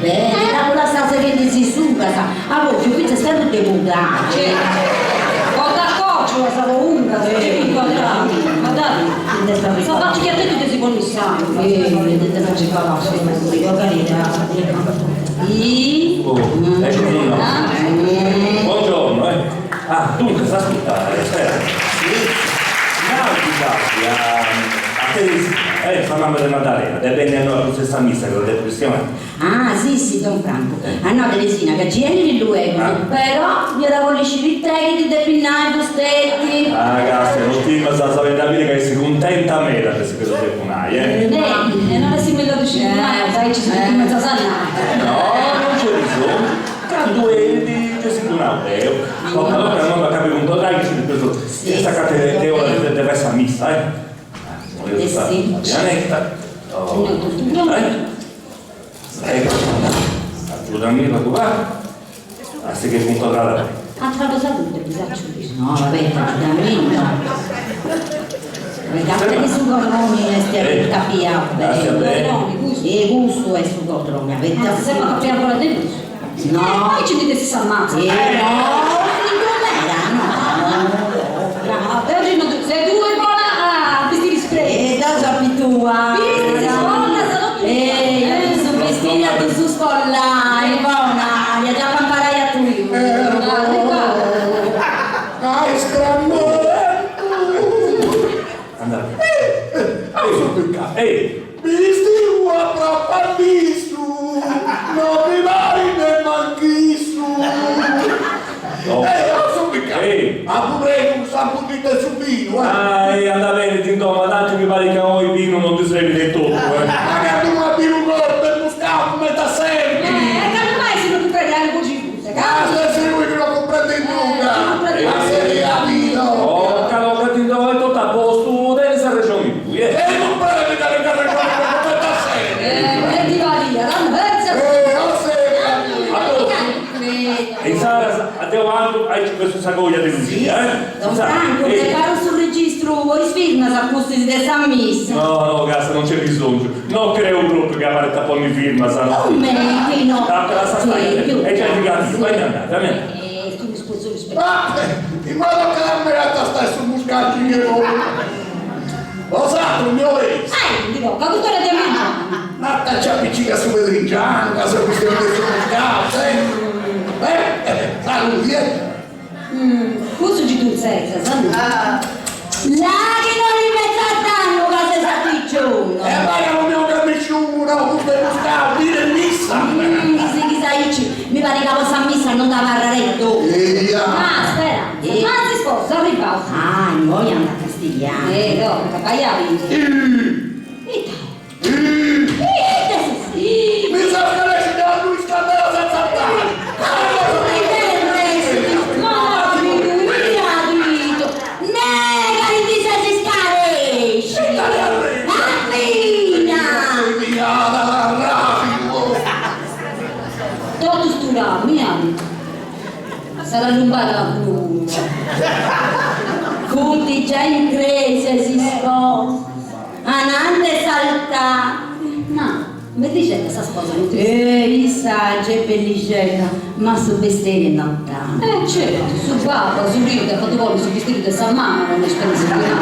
bene, l'apo lassadu seghende is ungas, at bòfiu fintzas ferru de mudare. O d'accordo, sas ungas, sa facci chi at tentu de si ponni s'anima. Buongiorno, eh. Ah, dunque, ascurtate, spera. Nau difatti a a Teresina, eh, sa mama de Maddalena, de benni a innoi a pustis sa missa ca dda depu chistionai. Ah, si, si, don Francu. At nau Teresina ca gi 'enit luegus, però iat a bolli sciri ita chi ddi depit nai fusteti. Ah, castia, no timas, as a biri ca est cuntenta meda de su chi ddi depu nai, eh. E non est mellus a ddu sciri prima, ca aici si ddu cumentzas a nai. No, non nc'est bisongiu. Candu 'enit gei si ddu nau deu. Toca toca non dd'acabi cun torrai chi nci depeus est ca est ora de fai sa missa, eh. Poneus sa pianetta. Ecco, agiudami pagu pagu a si che cuncodrare bene. Atra cosa puru depis aciungiri. No, va bene, agiudami no. Poita su codroni est capiau bene. E custu est su codroni, abeta. S'est capiau ancora de prus. No. Poi ci ndi tessi sa matza. E no, fintu meda, no. Brava, oggi non sei tue bona a bistiri sprei. E deu so abitua. Bisti, si spolla, sa totu. E su bistiri a ddu spollai, bona, ia già amparai a tui. Ah, iscrammentu! Ehi! Bistiu a prapallissu, no mi parit nemmanch'issu. Ehi, a su picau, apu prenu sa buddita 'e su binu, eh. Ah, ehi, andat beni, Tintò, ma tanti mi parit ca oi binu non ndi srebit e totu, eh. Ma candu mai binu forti e muscau cumenti a sempri. E candu mai si no cumprendit a boxi cussa, Ah, ses tui chi no cumprendit nudda, a seria binu. Toca, toca, Tintò, est totu a postu, tenis arrexoni tui, eh. E cumprendit ca tengu arrexoni deu cumenti a sempri. E ti pariat, andatza. Eh, a seria binu. A postu? E insaras, deu andu aici feus sa coja de Lucia, eh. Don Francu, preparu su registru po is firmas a pustis de sa missa. No, no, cassa, non nc'est bisongiu. No creu propriu chi abarrit a ponni firmas, no. Cumenti no? Lassa stai, e giai ti capiu, fammi andai, fammi andai. Ah, immoi tocat a mei a tastai su muscau chi bolit. Bosatrus mi 'oleis? Eh, ndi tocat, cust'ora de mengianu. Nata ci apicigat su pedringianu, ca seu chistionendi de su muscau, sempri. Eh, saludi, eh. Cussu gi ddu tzetzas, no? Là chi no li fetzas dannu ca ses artigionu! E ma ca no mi 'ogat nisciunu, custu est muscau, binu e missa! Chi sighis aici, mi parit ca po sa missa non t'abarraret Eia! Ma speranza, ma s'isposu arribau. Ah, immoi andat a Castigliano. E tocat, bai a biri. Ita? Ita est? Mi seu scaresciu de allui is candelas a s'altari! Totu sturau, miali. S'at allumbada cun unu. Funt giai in cresia is isposus. Anante s'altari. Ma, bellixedda sa sposa no ti. Eh, issa gei bellixedda, ma su bistiri no tantu. Eh, certu, su babbu, su riu, dd'at fatu ponni su bistiri de sa mama po no spendi su dinai.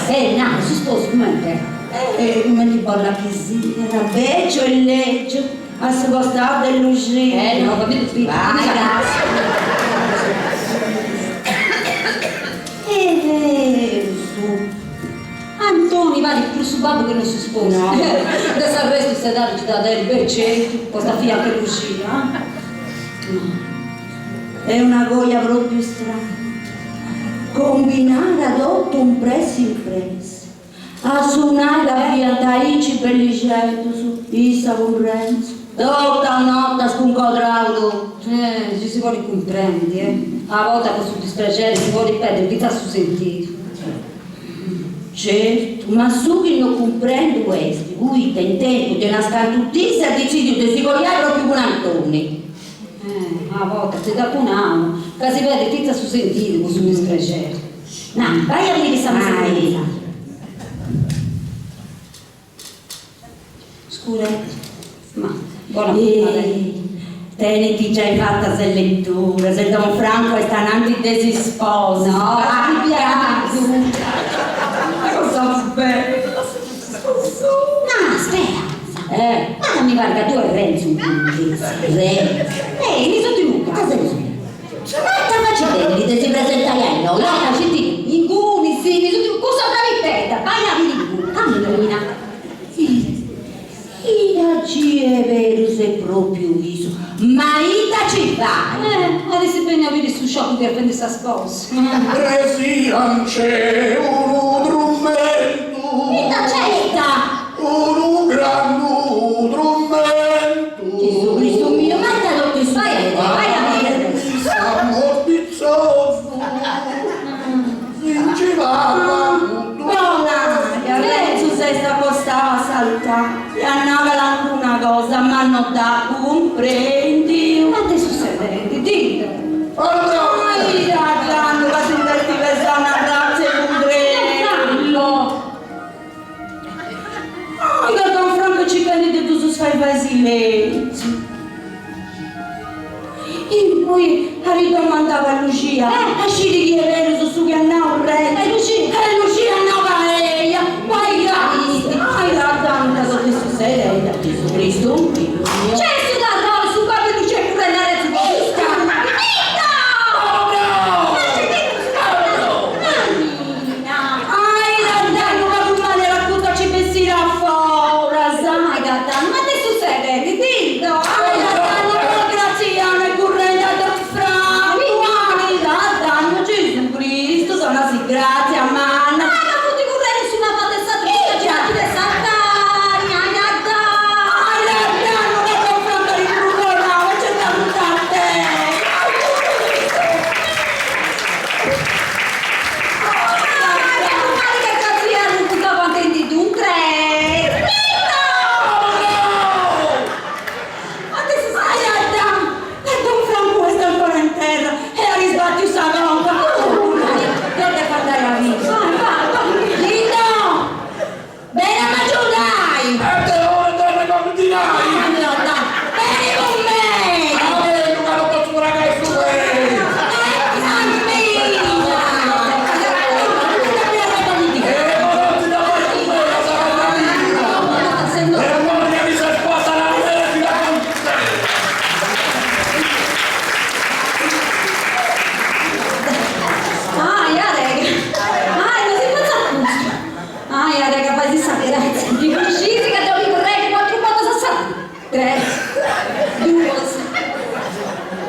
Eh, nau, su sposu cumenti est? Eh, cumenti bollit chi siat, beciu e legiu, a su costau de Luxia. Eh, no, fammi ddu biri. Vai, Est berus. Antoni parit prus su babbu chi no su sposu. De s'arrestu s'edadi nci dda tenit becettu, po sa fia che Luxia. Est una coja propriu strana, combinada totu in pressi in pressi. A su nai ca fiant aici bellixeddus, issa cun Renzo. Totu a un'orta scuncodrau totu. Eh, si si podit cumprendi, eh. A bortas po su disprexeri si podit perdi fintzas su sentidu. Certu, ma su chi no cumprendu est poita in tempus de unas cantu dis at ditzidiu de si cojai propriu cun Antoni. Eh, a bortas ti dd'apu nau, ca si perdit fintzas su sentidu po su disprexeri. Na, bai a biri sa missa Scuretti. Ma, bona Eh, tenit giai fatas is leturas e don Franco est ananti de s'isposa. No, mi piaxit. Cosa bella, Ma, speranza. Eh. Ma mi parit ca tui e Renzo in Renzo. Eh, mi so tenuta. Ita ses? Ma ita faci de si presentai a innoi? No, sceti, inguni, si, mi so tenuta, cussa bravitedda, bai a biri, cammina. Ita ci est berus est propriu issu, ma ita ci fait? Eh, at essi benni a biri su scioccu chi est fendi sa sposa. Resian c'è unu trumentu. Ita c'est ita? Unu grandu trumentu. Gesù Cristu miu, ma ita totu Vai, vai a biri. Sa mortizzosu. Si nci va Bonaria, Renzu s'est acostau a saludai e at nau calancuna cosa, ma no dd'apu cumprendiu. Ma ita est sussedendi, dillu. Ahi, candu ca si nd'est pesau una razza 'e bundrellu. Ahi, ca don Franco circhendi de ddus fai fai silentziu. Immoi at domandau a Lucia a sciri chi est berus su chi at nau Renzu. E Lucia? E Lucia at nau ca eia, bai ca Ahi, ca tanta totu est sussedendi, Gesù Cristu fillu miu. C'è su ladrone, su babbu 'e Lucia currendi a Renzu. Ita! Ita! Nannina! Ahi, dannu ca cun manera acuta a ci bessiri a foras! Ahi, dannu, ma ita est sussedendi, dillu! Ahi, dannu ca Graziano est currendi a don Francu! Ahi, dannu, Gesù Cristu, donasi grazia manna! Ah, ca funt currendi s'unu avatu 'e s'atru, custa genti de s'altari, ahi, dannu! Ahi, dannu ca don Francu at imbruconau e nc'est arruta a terra! Don Francu est ancora in terra e at isbàtiu sa conca. Deu depu andai a biri. Lino! Beni a m'agiudai! E deu ita arregordu dinai! Beni cun mei! Abetu ca non potzu fragai su pei!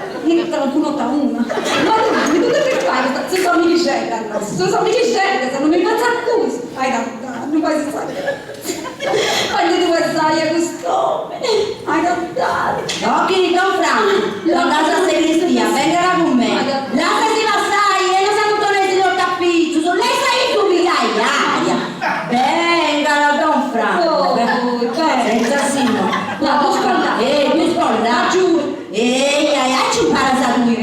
Una. Ma tu, mi tu che fai? Seus amighixeddas, seus amighixeddas, non mi fatzu accusu. Ai da, non fai sapere. Fai tu sai a cust'omine. Ai da, Ok, don Franco, tornate a sagrestia, venga con me. Lasciati passare e non siamo tornati dal tappizzo, lei sta in tu aria. Venga, don Franco. Oh, beh. Senza sino. No, tu scolla. Eh, tu scolla. Giù. Ehi, ai, ai, ci impara sa tu eh.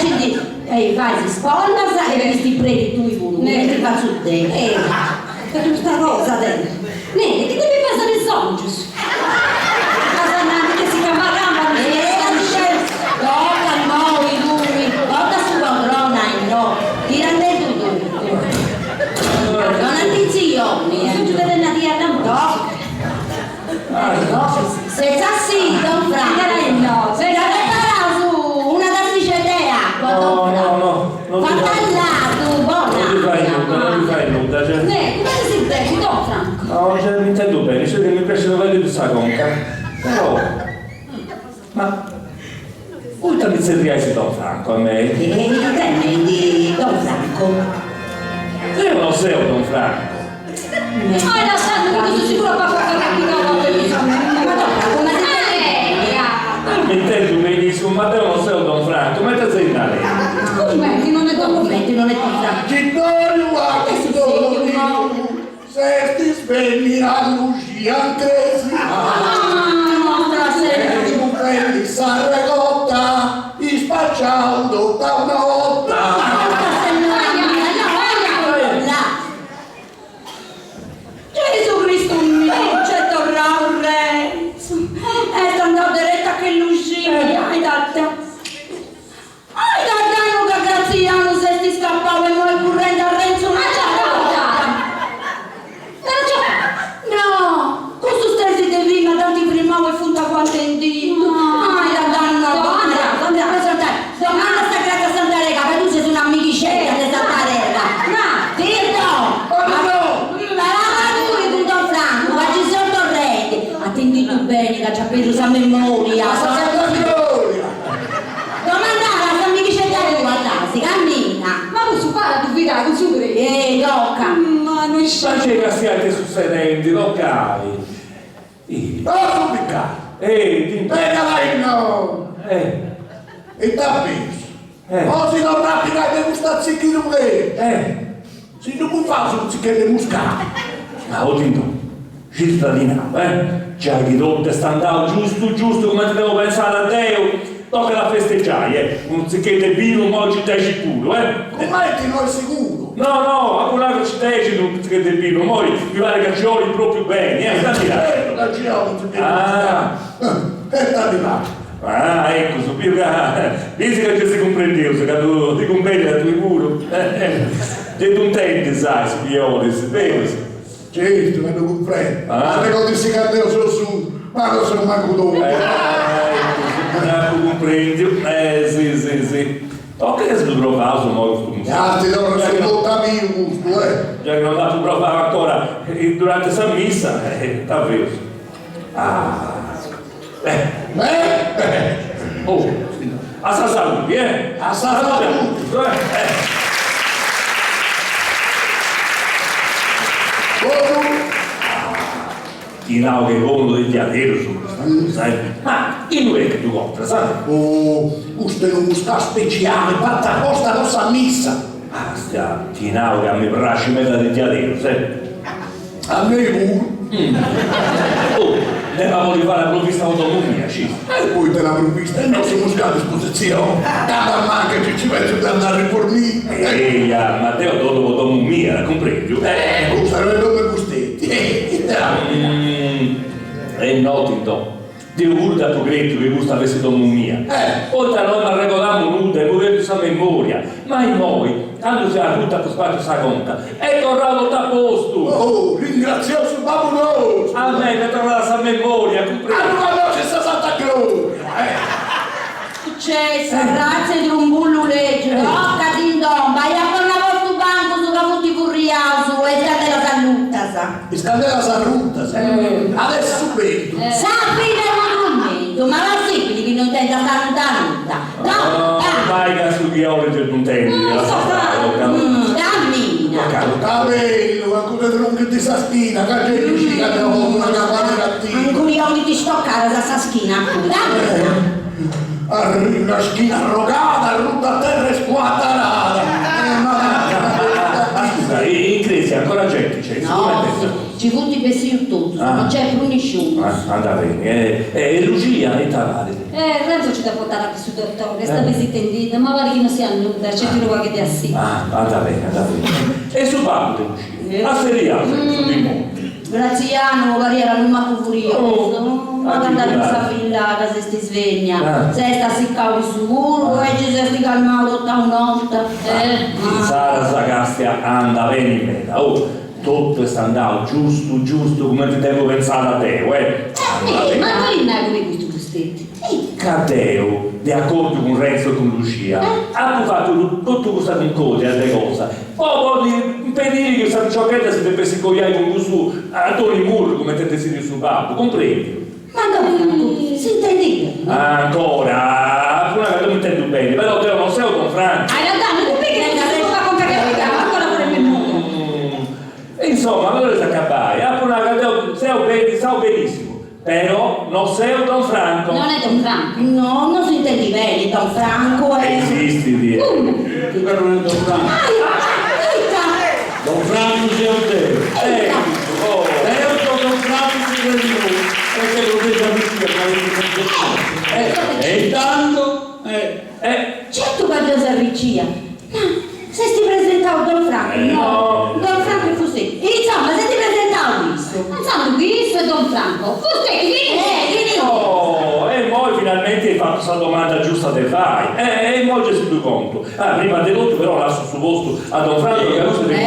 Ci di, ehi, vai, si spolla sa e ti predi tu i volo, Ne. ti faccio te. Eh, per questa cosa adesso. Nene, che devi pensare i songius? Casa nani che si chiama Ramba, Eh, tocca noi lui, tocca su padrona e no, tira dentro tutto. Non attenzione, eh. Songiu delle nadia No. No, senza sì, don Franco. No, Se la prepara su una tassicetta di acqua, No, don no, Franco. no, non ti Fatta fai, là, tu, buona. non ti fai nulla, non ti fai nulla, cioè. Ne, come si sente, don Franco? No, cioè, mi intendo bene, cioè che mi piace vedere questa conca. Però, ma, oltre mi serviai Don Franco a me. E te di don Franco. Io non sei Don Franco. Ah, la sanno, che sono sicuro papà che capitava per Ma don Franco, ma se Mi intendo benissimo, ma te non sei Don Franco, ma te sei in lei. Come? Che non è don Franco? Metti, non è don Franco. Gittorio a Gittorio, se ti svegli a Lucia Anchesi. Ah, nostra sera. E tu prendi sa regotta, ispacciando da una volta. Nostra signora mia, no, là. Gesù Cristo mio, c'è tornato Renzo. beni ca c'at perdiu sa memoria. A sa Santa Gloria! Domandada a s'amighixedda tua, Tasi, cammina. Ma cussu parat fidai cun su predi. Eh, toca. Ma no isciu. Ma gei ca siat ite sussedendi, tocai. Oh, su vicari! Eh, ti. Bengada innoi! Eh. Ita bis? Eh. O si torra a pigai de custu atzichidu prenu? Eh. Si ddu bufaus unu tzicheddu 'e muscau. Ma o Tintò, circa ti nau, eh? Giai chi totu est andau giustu giustu cumenti dd'apu pensada deu, tocat a festegiai, eh? Unu tzicheddu 'e binu immoi ci dexit puru, eh? Cumenti no est siguru? No, no, apu nau chi ci dexit unu tzicheddu 'e binu, immoi mi parit ca ci 'olit propriu beni, eh? Ita ti narat? Certu ca ci 'olit unu tzicheddu 'e muscau. E ita ti parit? Ah, eccu, su biu ca bisi ca gei si cumprendeus, ca ti cumbenit a tui puru. Gei ddu intendis, sai, su chi 'olis, berus? Certu ca ddu cumprendu, Ah. arregodis ca deu seu surdu, ma no seu mancu totu. Eh, eccu, apu cumprendiu, eh, si, si, si. Tocat ca si ddu provaus immoi custu muscau. Ah, ti torrat su totu amigu custu, eh. Giai chi non dd'apu provau ancora durante sa missa, ita feus. Ah. Eh. Eh. Oh, a sa saludi, eh. A sa saludi. Eh. Bonu. Ti nau chi est bonu de diaderus custa cosa, eh. Ma innui est chi ddu compras, ah? Oh, custu est unu muscau speciali, fatu aposta po sa missa. Astia, ti nau ca mi praxit meda de diaderus, eh. A mei puru. Oh, nd'em'a podi fai una provvista po domu mia, scis? E poita una provvista e no su muscau a dispositzioni. Candu ammancat gei ci pensu deu a nd'arriforniri. Eia, ma deu torru po domu mia, cumprendiu? Eh, custa no est domu 'e fusteti, ita. E no, Tintò, Deu puru dd'apu crètiu chi custa fessit domu mia. Poita no m'arregodamu nudda, emu perdiu sa memoria. Ma immoi, candu seu arrutu apu sbàtiu sa conca, est torrau totu a postu! Oh, ringratziaus su Babbu nostu! A mei m'est torrada sa memoria, cumprendi? A nosu sa Santa Gloria! Successu, arratza 'e trumbullu lègiu, toca dindon, bai a ponni a postu is bancus ca funt furriaus e is candelas allutas. Is candelas arrutas, adesso su bentu. Sa vida est unu trumentu, ma possibili chi no intendast nudda nudda. Toca! Bai ca su chi 'olit ddu intendit, lassa stai, toca. Cammina. Ca bellu, cancu ti trunchit sa schina, ca gei ddu sciit ca deu portu una capa de catinu. Ancora 'olit stocadas a sa schina a cui. Cammina. Una schina arrogada, arruta a terra e scuatarada. Ma scusa, in cresia ancora genti c'è? No, nci funt bessius totus, non nc'est prus nisciunus. Ah, anda beni. E Lucia ita parit? Eh, Renzo nci dda portat a su dottore, est abisitendidda, ma parit chi no siat nudda, sceti unu pagheddu 'e assicu. Ah, anda beni, anda beni. E su babbu de Lucia? Asseliau s'est su dimoniu. Grazianu pariat unu macu furiosu, ma candu at biu sa filla ca s'est svennia, s'est assiccau issu puru e nci s'est calmau totu a un'orta. Insaras sa castia andat beni meda, oh, totu est andau giustu giustu cumenti dd'emu pentzada deu, eh! Eh, ma ita 'olit nai cun custu fusteti? Ca deu, de acordiu cun Renzo e cun Lucia, apu fatu totu custa cuncordia de cosa Po podi impediri chi sa piciochedda si depessit coiai cun cussu Antoni Murru, cumenti at detzidiu su babbu, cumprendiu? Ma don Francu, s'intendit beni? Ancora, apu nau ca deu m'intendu beni, però deu non seu don Francu. Ai, Nadà, non ti pighis custu a conca chi at pigau, ancora fora 'e memoria. Insoma, ma dd'olis acabai, apu nau ca deu seu beni, stau benissimu, Però no seu Don Franco. Non est Don Franco. No, no s'intendit beni Don Franco e. Esistit. Certu ca non est Don Franco. Ita? Don Franco seu deu. Eccu. Oh. Deu seu Don Franco su Regnolu e seu de sa Lucia ca est cunfessada. E intantu eh. Eh. Certu ca deu seu arricia. Ma s'est presentau Don Francu? No, Don Francu est fusteti. Insomma, s'est presentau issu. Intzandus chi issu est Don Franco, fusteti chini est? Eh, chini est? Oh, e immoi finalmenti eis fatu sa domanda giusta de fai. E immoi gei si ddu contu. Ah, prima de totu però lassu su postu a Don Franco ca custu est de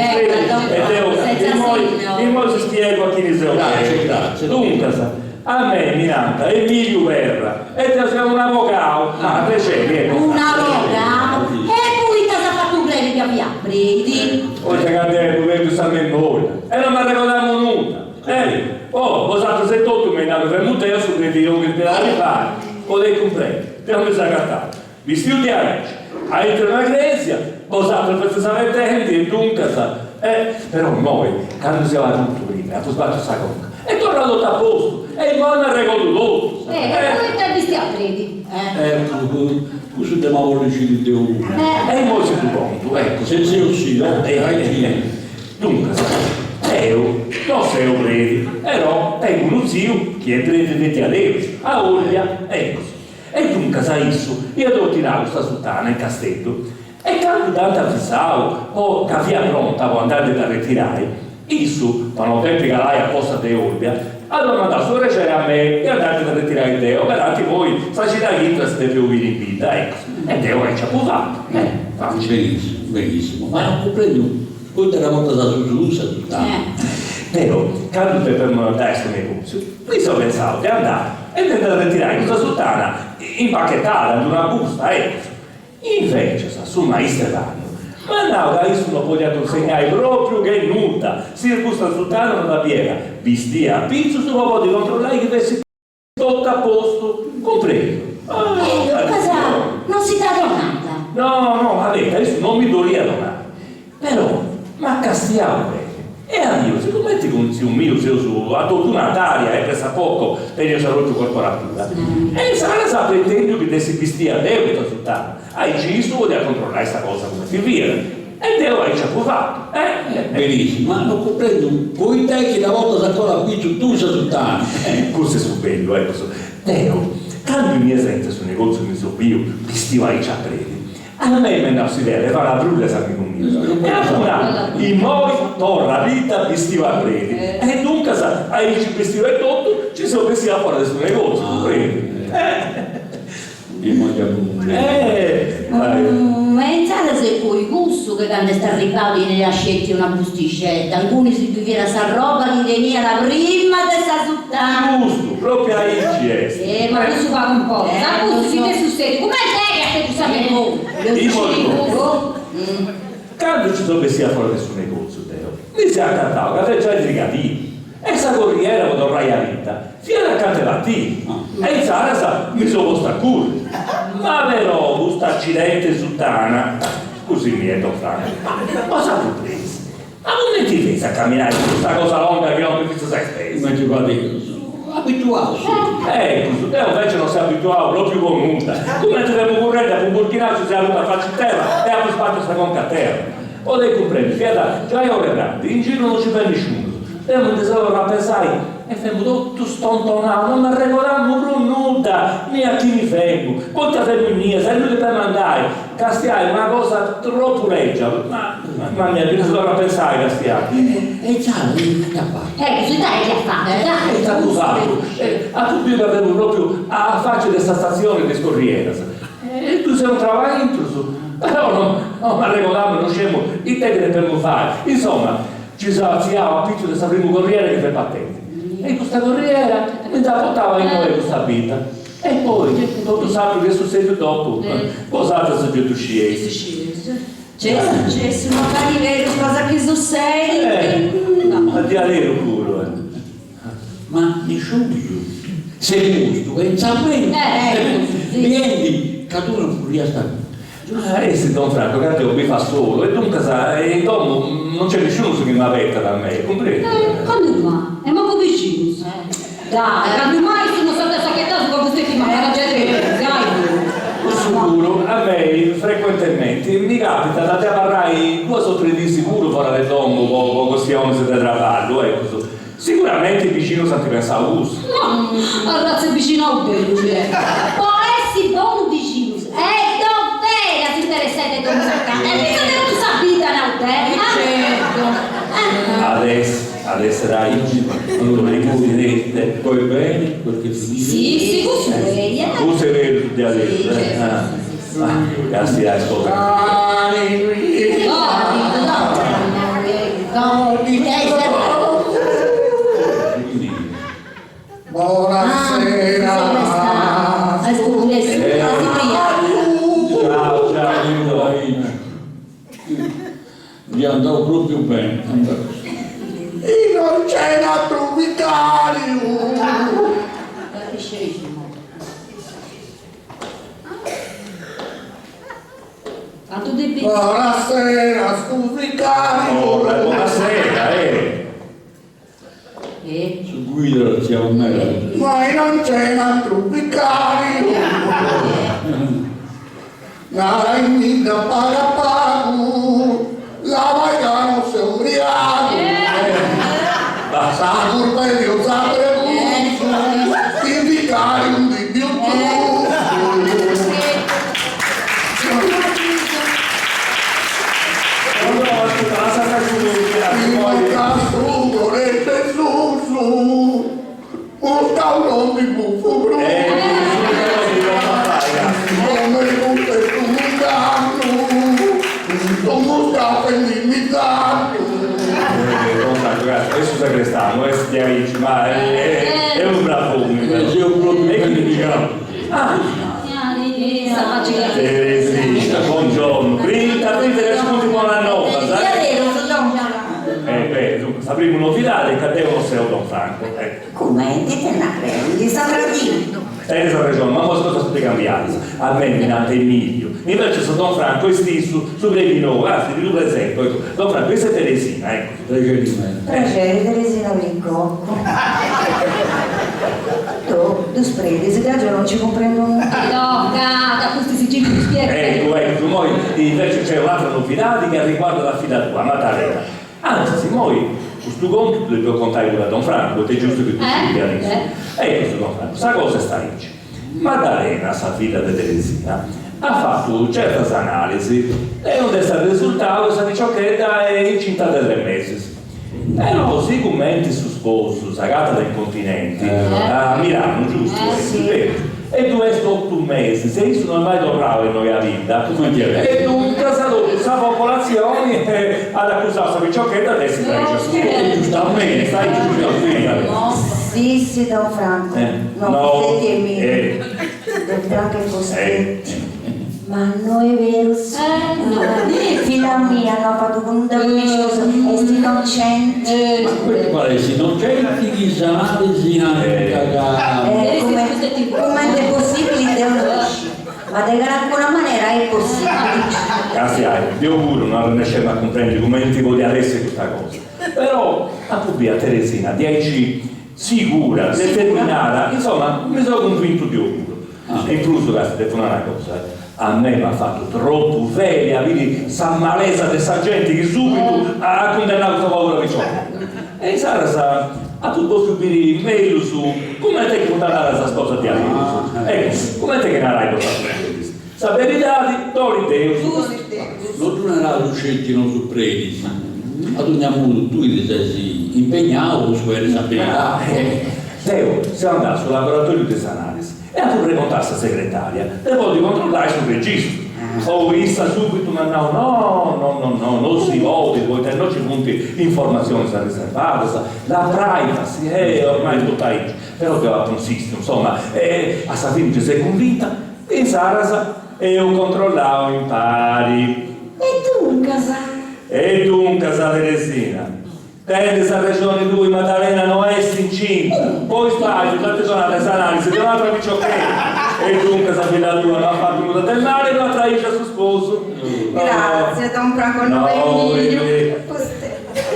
cumprendiri e deu immoi immoi si spiegu a chini seu deu. Duncas, a mei mi nant Emiliu Perra E deu seu un'avogau. Ah, prexeri, eccu. Un'avogau? E poita s'at fatu creri ca fiat predi? Poita ca deu apu perdiu sa memoria e non m'arregodamu nudda. Eh! Oh, bosatrus etotu m'eis nau chi femu deu su predi chi depiat arribbai, podeis cumprendi, deu mi seu agatau bistiu diaici, aintru 'e una cresia, bosatrus festis abetendi e duncas, eh, però immoi, candu seu arrutu prima, apu sbàtiu sa conca, est torrau totu a postu, e immoi m'arregodu totu. Eh, e poita bistiu a predi? Eccu, cussu dd'emu a bolli sciri deu puru. E immoi si ddu contu, eccu. Se seu si, aici. Duncas, deu no seu predi, però tengu unu tziu chi est predi de diaderus, a Olbia, eccu. E duncas a issu iat ordinau custa sutana in Casteddu. E candu dd'ant avisau po ca fiat pronta po andai a ndi dda retirai, issu, po no depi calai a posta de Olbia, at domandau su prexeri a mei de andai a ndi dda retirai deu, ca tanti poi sa cida chi intrat si depiu biri in bidda, eccu. E deu aici apu fatu. Eh, facili. Benissimo, benissimo, ma non cumprendu Poita dda portas a solu sa sutana. Deu, candu depemu andai a su negotziu, mi seu pensau de andai e de dda retirai custa sutana impachetada in d'una busta, ecus. Invecias su maistru 'e pannu m'at nau ca issu no podiat cunsegnai propriu che nudda si custa sutana no dda biiat bistia a pitzus po podi controllai chi fessit Totu a postu, cumpresu. E duncas non si dd'at donada? No, no, abeta, issu non mi dd'oliat donai. Però m'at castiau beni e at biu, sigumenti cun tziu miu seus a totu una tària e pressappoco teneus sa pròpriu corporatura, e insaras at pretendiu chi dd'essi bistia deu custa sutana, aici issu podiat controllai sa cosa cumenti fiat. E deu aici apu fatu. Eh! Benissimo, ma non cumprendu poita est chi dda portas ancora a pitzu tui sa sutana. Cussu est su bellu, ecus. Deu, candu in mesu 'e su negoziu mi seu biu bistiu aici a predi, a mei m'est bènnia s'idea de fai una brulla a is amigus mius e apu nau, immoi torru a bidda bistiu a predi. E duncas, aici bistiu e totu, nci seu bessiu a fora de su negoziu, cumprendi? Eh! E insaras est poi cussu che candu est arribbau teniat sceti una bustixedda, inguni si ddu fiat s'arroba chi teniat prima de sa sutana. Giustu, propriu aici est. Eh, ma cussu pagu importat, a pustis ite est sussediu, cumenti est chi at tentu sa memoria? Candu nci seu bessia a fora de su negoziu deu, mi seu acatau ca fiat giai trigadiu e sa corriera po torrai a bidda Fiat acanta 'e partiri e insaras mi seu postu a curri. Ma però custa accidenti 'e sutana, scusimì eh don Franco, ma s'atru prexi, ma cumenti feis a camminai cun custa cosa longa chi lompit fintzas a is peis? Cumenti fadeus, abituaus seus. Ecus, deu invece non seu abituau propriu po nudda. Cumenti femu currendi apu imburchinau nci seu arrutu a faci a terra e apu sbàtiu sa conca a terra. Podeis cumprendi, fiat giai ora 'e prandi, in giru non ci fiat nisciunus. Deu mi ndi seu torrau a pesai e femu totu stontonau, non m'arregodamu prus nudda, ni a chini femu, poita femu innia, sa innui depemu andai, castiai una cosa tropu lègia, ma ma mi ndi seu torrau a pesai, castiai. E insaras ita at fatu? Eccu, ita est chi at fatu, dai! Ita apu fatu? Apu biu ca femu propriu a faci de sa statzioni de is corrieras e ddui seu intrau aintrus, però non m'arregodamu, non sciemu ita chi depemu fai, insoma Nci seu artziau a pitzu de sa primu corriera chi fiat partendi e custa corriera mi nd'at portau a innoi a custa bidda. E poi totu s'atru chi est sussediu dopu, bosatrus gei ddu scieis. Gesù, Gesù, no parit berus cosa chi sussedit. Ma diaderu puru. Ma nisciunus s'est postu pentzamentu biendi ca tui non furriast a bidda. Ah, est don Franco, ca deu bivu a solu e duncas in domu non nc'est nisciunus chi m'abetat a mei, cumprendit? Candu mai? E mancu bicinus? Dai, candu mai issus no s'ant sachetau ca fusteti mancat genti dai! Cussu puru, a mei frecuentementi mi capitat de abarrai duas o tres diis puru fora de domu po custionis de traballu, ecus. Siguramenti is bicinus ant pensau cussu. Ma arratza 'e bixinau bellu chi est! Po essi bonus bixinus est doveri a s'interessai de domus acanta e fintzas de totu sa bidda, nau deu. Certu. At essi, at essiri aici, Allora, poi bene, quel che si dice. Si, si, cussu est. Cussu est berus diaderus, eh. Castia is cosas. Bonasera. Ciao, ciao Ndi andau propriu beni, andaus. Non c'è un altro vicario. Cantu de binu. Buonasera, su vicariu. Oh, buonasera, eh. Eh. Su guida tzia meda. Ma non c'è un altro vicario. Naraimì da pagu a pagu, labai ca non seu ubriagu. Sa curpa est de 'osatrus puru, in vicariu ndi biu prusu. Imoi ca su cor'est de susu, muscau non ndi bufu prus. Sigomente custu est unu ingannu, su muscau fendimì dannu. Est su sagrestanu, est diaici, ma est unu brav'omini. Seu propriu beni pigau. Teresina, buongiorno. Brinta, brinta ca nci funt bonas novas, eh. Eh, beh, dunque, sa primu novidadi est ca deu no seu Don Franco, eh. Cumenti ite naras, ndi sa tradiu. Tenis arrexoni, ma imoi is cosas funt cambiadas. A mei mi nant Emilio, invecias Don Franco est issu, su predi nou, anzi ti ddu presento, ecco, Don Franco, issa est Teresina, ecco. Prexeri meda. Prexeri, Teresina Pricoco. Tu, dus predis, ca geo non ci cumprendu nudda. No, ca ca pustis si gei ddu spiegat. Eccu, eccu, immoi invece nc'est un'atra novidadi chi arriguardat a filla tua, Maddalena. Antzis, immoi custu contu ddu depu contai puru a Don Francu, poita est giustu chi ddu scipiat issu. Eccu, Don Francu, sa cosa est aici. Maddalena, sa filla de Teresina, at fatu certas analisi e nd'est arresurtau ca sa piciochedda est incinta de tres mesis. Però sigumenti su sposu s'agatat in continenti, a Milanu, giustu est? Berus? E ddu est otu mesis e issu no est mai torrau innoi a bidda e duncas totu sa popolatzioni at acusau sa piciochedda de essi traixia su sposu. Giustamenti. Est aici, giustu? Si, si, don Franco, no feti Emilio, don Franco e Costetti, ma no est berus, filla mia no at fatu nudda cun issus, est innocenti. Ma cumenti fait a essi innocenti chi is analisi nant ca. Cumenti est possibili deu no ddu sciu, ma de calincuna manera est possibili. Gratzias, deu puru no arrennescemu a cumprendi cumenti podiat essi custa cosa. Però apu biu a Teresina diaici sigura, determinada, insoma, mi seu cunvintu deu puru. E in prus ca si depu nai una cosa, a mei m'at fatu tropu feli a biri sa malesa de sa genti chi subitu at cundennau custa pobera picioca. E insaras apu bòfiu biri mellus cumenti chi funt andadas is cosas diaderus. Eccu, cumenti chi narais bosatrus Sa beridadi dolit Deus. No ddu naraus sceti nosu predis, a dogna modu tui ti ses impegnau po scoberri sa beridadi. Deu seu andau a su laboratoriu de is analisi e apu pregontau a sa segretaria de podi controllai su registru. Oh, issa subitu m'at nau no, no, no, no, no si podit, poita innoi ci funt informatzionis arriservadas, la privacy, eh, ormai totu aici. Però deu apu insistiu, insoma, e a sa fini nci s'est cunvinta Insaras eus controllau impari. E duncas? E duncas, Teresina, tenis arrexoni tui, Maddalena no est incinta, po isbagliu dd'ant donada is analisi de un'atra piciochedda, e duncas filla tua no at fatu nudda de mali e no at traixu a su sposu. Grazie, don Franco, no Emilio.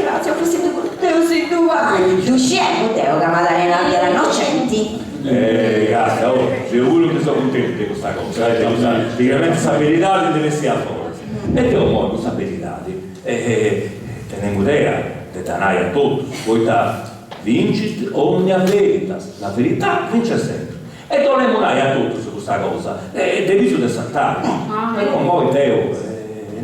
Grazie, fossi Deus si ddu paghit. Ddu sciemu deu ca Maddalena fiat innocenti. Eh, gratzias, oh, deu puru ndi seu cuntentu de custa cosa, eh, de custa, finalmenti sa beridadi nd'est bessia a foras. E deu imoi custa beridadi, eh, tenemu idea de dda nai a totus, poita vincit omnia veritas, la verità vince sempre. E dd'olemu nai a totus custa cosa, de pitzu de s'altari. Però imoi deu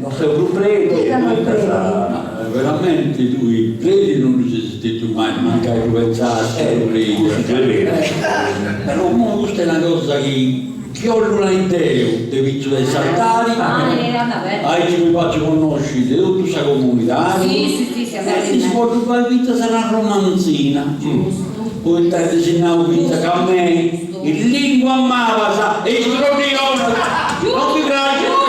no seu prus predi e duncas. Ma veramenti tui predi non ddu ses stetiu mai, mancai ddu pentzasti su predi. Custu giai est beru. Però imoi custa est una cosa chi chi 'ollu nai deu de pitzu de s'altari, aici mi fatzu connosci de totu sa comunidadi e si podit fai fintzas una romanzina, poita ddis nau fintzas ca a mei is linguas malas e is troddionas non mi praxint.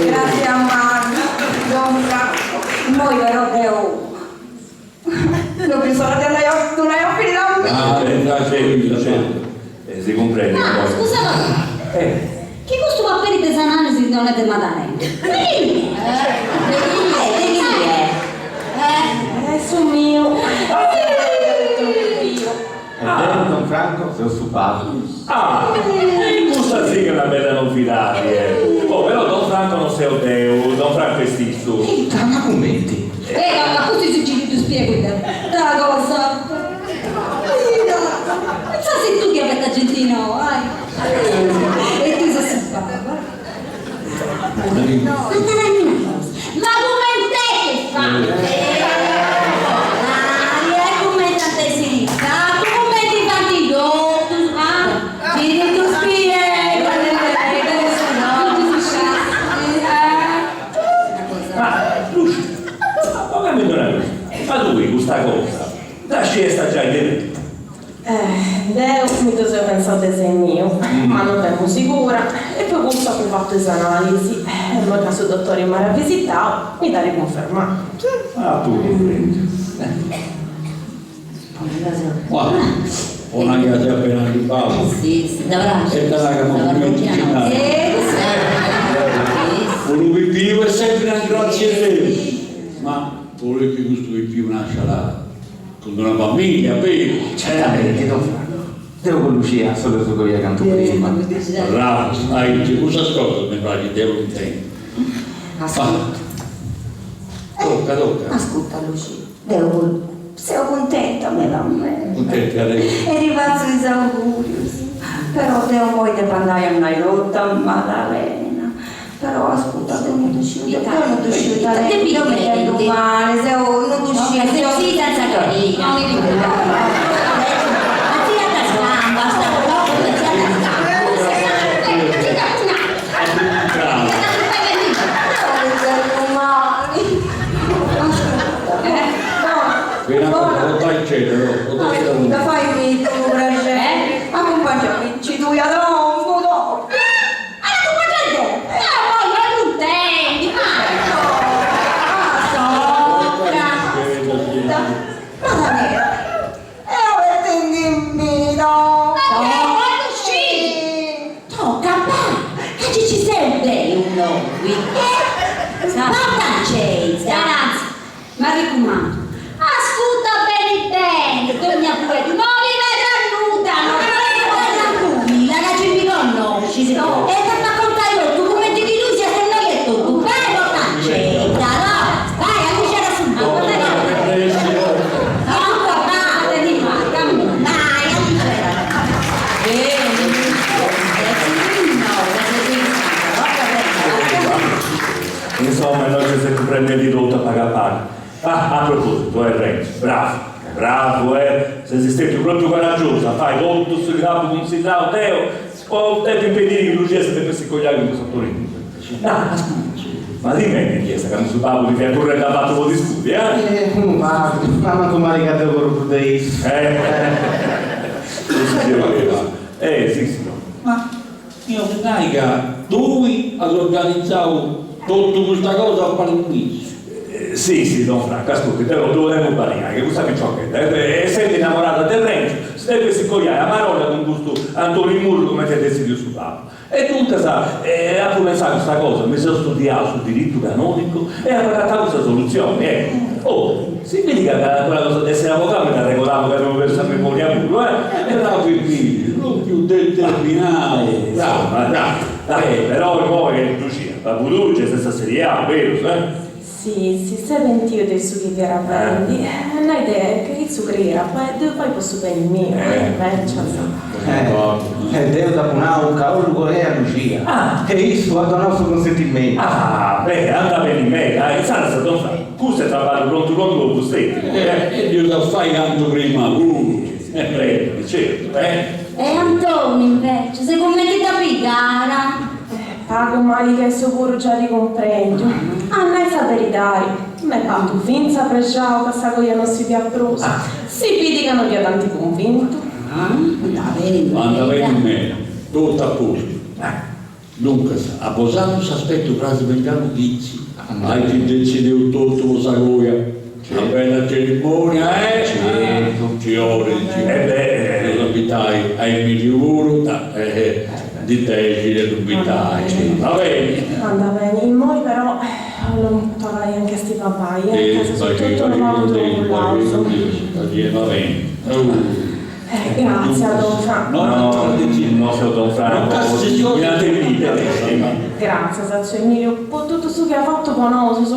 Grazie a mamma, don Franco. Immoi però deu. Est ora de andai a ddu nai a filla mia. Ah, Certu, certu. E si cumprendit. Ma scusa papà, chi custu paperi de s'analisi non est de Madalena, de chini est? De chini est? De chini est? Eh? Est su miu. E deu, don Franco, seu su babbu. Ah, e custa sì ch'est una bella novidadi, eh. Oh, però don Franco non seu deu, don Franco est issu. Ita, ma cumenti? Eh, ma custu si ti ddu spiegu deu. Ta cosa. Mira, pensa si tu chi abeta genti noa, ai. E tui ses su babbu. Ma narami una cosa, ma cument'est chi fait? E cumenti ant essi fatu, cumenti faint totus, ah? Ti ddu spiegu, Ma Lucia, ma pongami una cosa, ma tui custa cosa dda sciesta giai de prima? Deu mi ddu seu pensau de sei miu, ma no femu sigura e po cussu apu fatu is analisi e immoi ca su dotori m'at visitau mi dd'at cunfermau. Ah, tui cumprendi. Ma, po nai ca seu appena arribau. E ta nai ca m'apu dimentigai. Unu pipiu est sempri una grazia 'e Deus, ma boleus chi custu pipiu nasciat Cun d'una familia, beru? Certamente, don Franco. Deu cun Lucia s'oleus coiai cantu prima. Bravu, aici, custas cosas mi praxit de ddu intendi. Ascurta. Tocca, tocca. Ascurta Lucia, deu seu cuntenta meda meda. Cuntenta de. E ti fatzu is augurius. Però deu immoi depu andai a nai totu a Madalena. Però ascurta, deu no ddu sciu, deu no ddu sciu ita deu deu mi intendu mali, seu, no ddu sciu, seu. Ascurta, faimi unu prexeri, acumpangiaminci tui a domu, no. M'arricumandu, ascurta beni beni, dogna fueddu, no ti perdas nudda, no ti perdas nudda, ca ci mi connoscis, e t'apu a contai totu cumenti chi tui siast innoi e totu, bai portancedda, no, bai, alluxera su Bai, alluxera. Insomma, innoi si est cumprendendi totu a pagu a pagu. Ah, a propositu, eh, Renzo, bravu, bravu, eh, ses stetiu propriu coragiosu a fai totu su chi t'apu cunsillau deu po depi impediri chi Lucia si depessit coiai cun cussu Antoninu. Ah, ascurta, ma ti menti chi est candu su babbu ti fiat currendi avatu po ti scudi, eh? Eh, unu pagu, ma mancu mali ca deu curru prus de issu. Eh, cussu si est beru. Eh, si, si. Ma mi 'olis nai ca tui as organizau totu custa cosa a pari cun issu? Si, si, don Franco, ascurti, deu no ddu 'olemu sballiai, ca custa piciochedda, essendi innamorada de Renzo, si depessit coiai a marolla cun custu Antoni Murru cumenti at detzidiu su babbu. E duncas apu pensau custa cosa, mi seu studiau su diritu canonicu e apu agatau custa solutzioni, eccu. Oh, si bidi ca calincuna cosa de essiri avocau mi dd'arregodamu ca deu perdu sa memoria puru, eh! E bravu Emilio, propriu determinau, bravu, bravu. Eh, però immoi Lucia, babbu tuu gei s'est asseliau, berus, eh? Si, si s'est pentiu de su chi fiat fendi, a nai de chi issu creiat de ddu fai po su beni miu, invecias. E deu dd'apu nau ca 'ollu coiai a Lucia, e issu at donau su cunsentimentu. Ah, beh, andat beni meda, insaras don Fra', custu est traballu prontu prontu po vusteti, eh. E dd'eus a fai cantu prima puru. Prego, certu, eh. E Antoni invecias, cumenti dda pigat? Pagu mali ca issu puru giai at cumprendiu. A nai sa beridadi, m'est partu fintzas prexau ca sa coia no si fiat prus. Si bidi ca no fiat tanti cunvintu. Andat beni meda. Andat beni meda, totu a postu. Duncas, a bosatrus s'aspetu cras mengianu chitzi, aici detzideus totu po sa coia. Una bella cerimonia, eh? fiori, Eh beh, de invitai a Emiliu puru, ndi dexit de ddu invitai, va beni? Anda beni, immoi però 'ollu torrai anche esti babai, eh, ca seus totu unu pagu trubullaus. Va beni. Gratzias, don Franco. No, no, seu don Franco, Gratzias, tziu Emiliu, po totu su chi as fatu po nosus.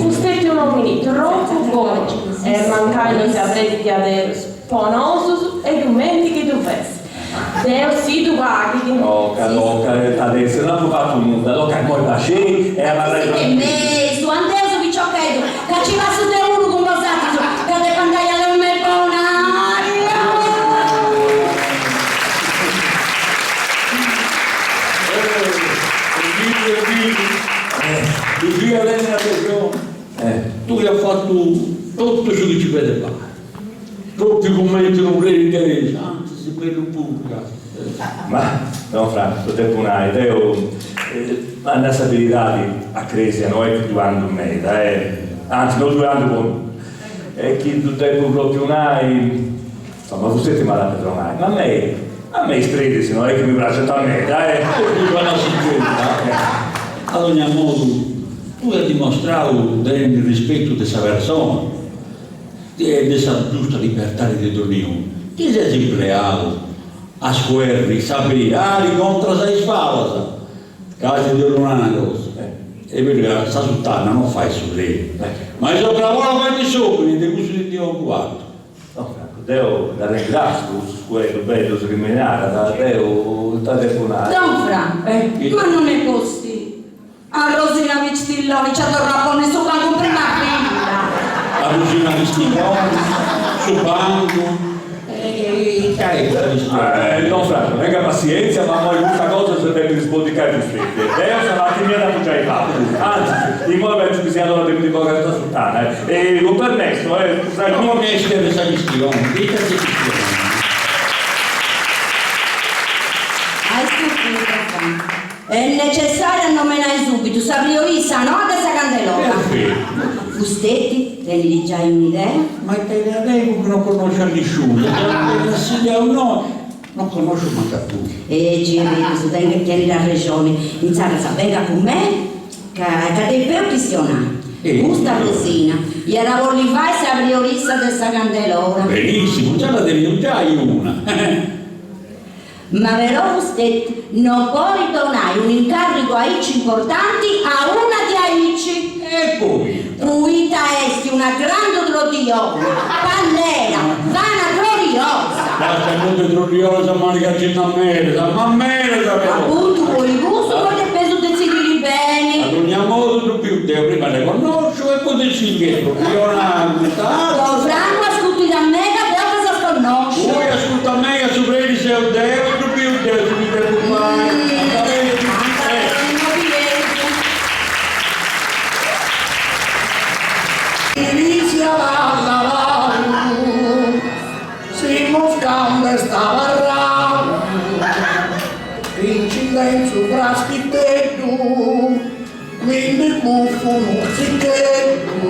Fut stetiu un'omini tropu bonu e mancai no siat predi diaderus, po nosus est cumenti chi ddu fessit. Deus si ddu paghit. Toca, toca, adesso no apu fatu nudda, toca, immoi baxei e abarrai Che mesu, andeus piciocheddu, ca ci passu deu puru cun bosatrus, ca depu andai a domu 'e Bonaria. Emilio, Emilio, Lucia tenit arrexoni, tui as fatu totu su chi ci podis fai. Propriu cumenti unu predi Teresa, antzis bellu puru ca. Ma, don Franco, ddu depu nai, deu, a nai sa beridadi, a cresia no est chi ddu andu meda, eh, antzis no ddu andu po nudda, e chi ddu depu propriu nai, insoma, vusteti m'at a perdonai, ma a mei, a mei is predis no est chi mi praxint meda, eh. Propriu ca si Ad ogna modu, tui as dimostrau de tenni rispetu de sa persona, E de sa giusta libertadi de donniunu, ti ses impleau a scuerri sa beridadi contras a is falas? Ca si ti 'ollu nai una cosa, est beru ca sa sutana no fait su predi, ma is crabolas faint s'omini e de cussu ti ndi 'ogu atu. No Franco, deu dd'arrengràtziu po custus fueddus bellus chi mi narat, deu ita depu nai. Don Franco, ma non est possibili, A Rosina Pistilloni ci at torrau a ponni su bancu in prima fila. A Rosina Pistilloni, su bancu. E ita est custa chistioni? Don Franco, tenga passientzia, ma immoi custa cosa si depit sbodicai vusteti. Deu sa parti mia dd'apu giai fata. Antzis, immoi pentzu chi siat ora de mi ndi bogai sa sutana. E cun permesso, eh, scusai. No est de sa chistioni, de ita si chistionat? Ascurti, don Franco. Est necessariu a nomenai subitu sa priorissa noa de sa Candelora. Perfettu. Vusteti tenit giai un'idea? Ma ita idea tengu chi no connosciu a nisciunu, de a no, no connosciu mancu a tui. E gei est berus, tenit arrexoni. Insaras bengat cun mei ca ca depeus chistionai. Custa Rosina iat a bolli fai sa priorissa de sa Candelora. Benissimu, già nda teneus giai una. Ma però vusteti no podit donai un'incarrigu aici importanti a una di aici. E poita? Poita est una grandu troddiona, pallera, vanagloriosa. Basta no de troddiosa maniga cinna meda, ma meda però! Apuntu po cussu poi depeus detzidiri beni. A dogna modu ddu biu deu prima dda connosciu e poi detzidu chi est troddiona custa atra. Don Francu ascurtit a mei ca deu ddas connosciu. Tui ascurta a mei ca su predi seu deu e ddu biu deu su chi depu fai. Anda beni. Anda beni, no bieus. Inizia la Si muscau nd'est abarrau Inci su fraschiteddu Mi ndi bufu unu tzicheddu.